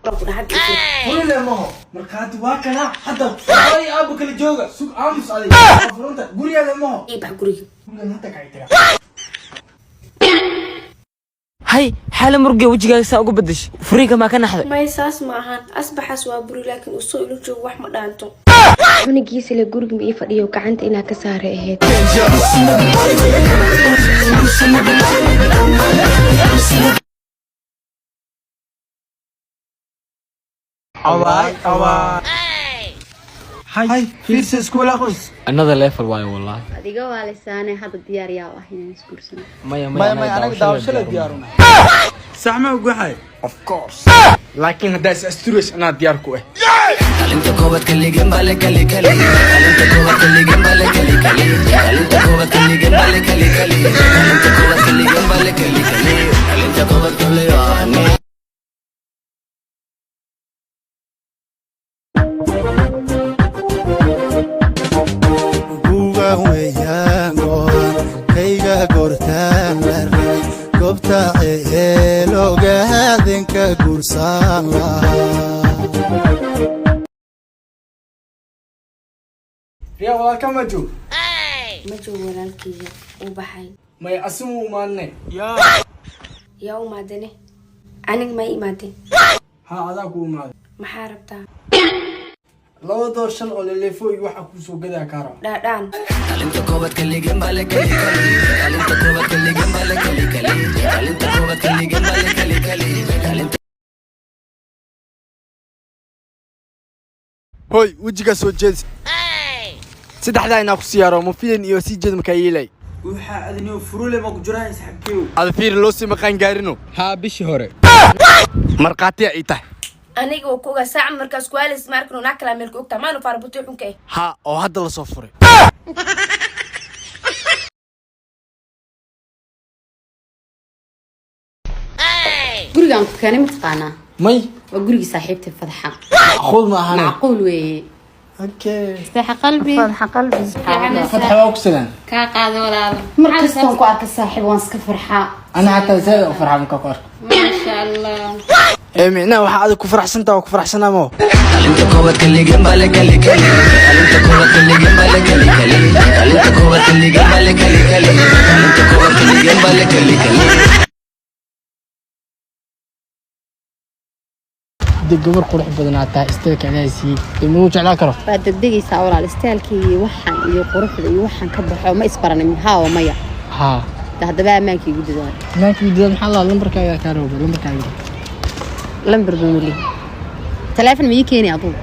Ku dhahay hadda ii fur. Furile maho, markhaati waa kana hadda. Ay, aabo kala jooga, sug, aamus adig. Waa furanta gurigeeda maho. Ii bax guriga. Gurigeeda hadda kaa tagaa. Hay, xaala murge, wejigaaga saa uga bedeshay, furiinka maa ka naxday? May, saas ma ahan. Asbaxaas waa buri, laakiin uu soo ilo joogo wax ma dhaanto. Cunugiisa le guriga ma ii fadhiyo, gacanta inaa ka saaray ahayd. Awaay awaay, hay, fiirsa, isku walaaqoys. Another level waayo wallahi. Adiga waa lisaane, hadda diyaar yaa u ah inaan isguursano? Maya. Maya maya, anaga daawasho la diyaaruna sax ma ugaxay? Of course, laakiin haddaa is asturays anaa diyaar ku ah. Kalinta koobaad kaligen bale kali kali, kalinta koobaad kaligen bale kali kali, kalinta koobaad kaligen bale kali kali, kalinta koobaad kaligen bale kali kali, kalinta koobaad kaligen. Guga weeyaan go'an kayga goortaan la rabay, goobta ceeloogaadinka guursan lahaa. Riyaa, walaalka ma joog? Ma joogo walaalkeyga, uu baxay. Maya, asimu imaanne. Yaa u maadane? Aniga ma imaadeen? Ha, adaa ku imaaday. Maxaa rabtaa? Laba door shal oo leleefo iyo waxaa kuu soo gadaa kaa raba. Dhaadhaan. Kalinta koobaad kaligen bale kali kali, kalinta koobaad kaligen bale kali kali, kalinta koobaad kaligen bale kali kali, kalinta. Hoy, wejigaa soo jeedis, saddexdaa inaa ku siyaaro ma filin iyo sii jeed makaa yeelay. Waxaa adniyo furule ma ku jiraan saxibkeew. Ada fiir, loo sii maqaan gaarino. Haa, bishii hore. Markhaatiya ii tahay. Aniga oo ku ogaa saaca markaas kuaalis ma arkano, naa kalaa meelka ogtaa maanu faarabuti xunka eh. Ha, oo hadda lasoo furay. Gurigaan ku keenay ma taqaanaa? May. Waa gurigii saaxiibtay Fadxa. Macquul ma ahane. Macquul weeye. Okay. Fadxa qalbi, Fadxa qalbi. Fatxa, waa ku salaan. Kaa qaado walaalo. Mar kastaan ku arka saaxiib waan iska farxaa. Ana xataa zaaid u farxaa markaa ku arko. Maasha Allah. Ee, micnaha waxaa adig ku faraxsantaa waa ku faraxsanaa mo. Kalinta koobaad kaligen bale kali kali, kalinta koobaad kaligen bale kali kali, kalinta koobaad kaligen bale kali kali, kalinta koobaad kaligen bale kali kali. Dee, gabar qurux badanaa tahay, istaylka ilaahay siiyey dee manuu jeclaan karo. Waad degdegaysaa walaal, istaalkii iyo waxaan iyo quruxda iyo waxaan ka baxo ma isbaranin, haa maya? Haa. De haddaba ammaankii igu dadaal. Laakiin dad maxaa laa, lambarkaaga kaa rabo, lambarkaaga. Lambar baan weli, taleefon ma ii keeni aduu?